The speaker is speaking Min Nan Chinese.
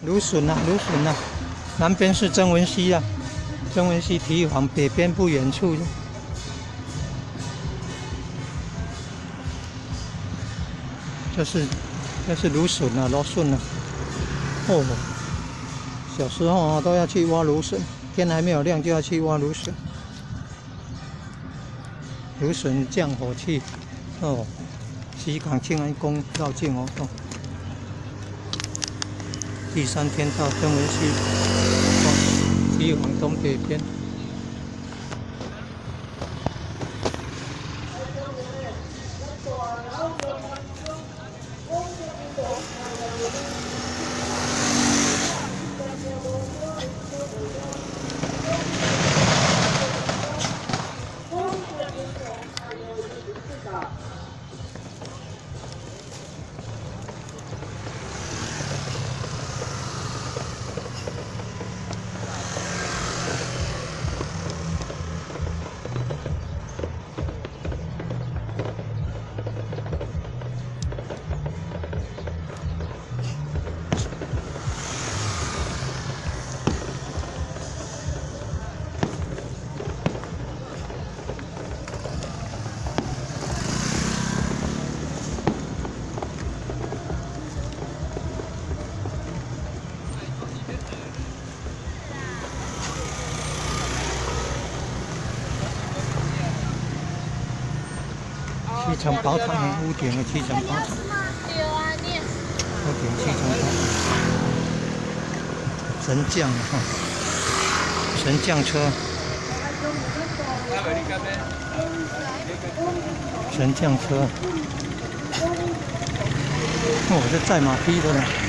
蘆筍啊，蘆筍啊，南邊是曾文溪啊，曾文溪體育館北邊不遠處。這是蘆筍啊，蘆筍啊。哦，小時候啊都要去挖蘆筍，天還沒有亮就要去挖蘆筍。蘆筍降火氣，哦，西港慶安宮繞境活動。第三天到曾文溪，體育館東北邊。七層寶塔，屋頂的七層寶塔。屋頂七層寶塔。神將哈，神將車。神將車。哦，這載馬匹的呢。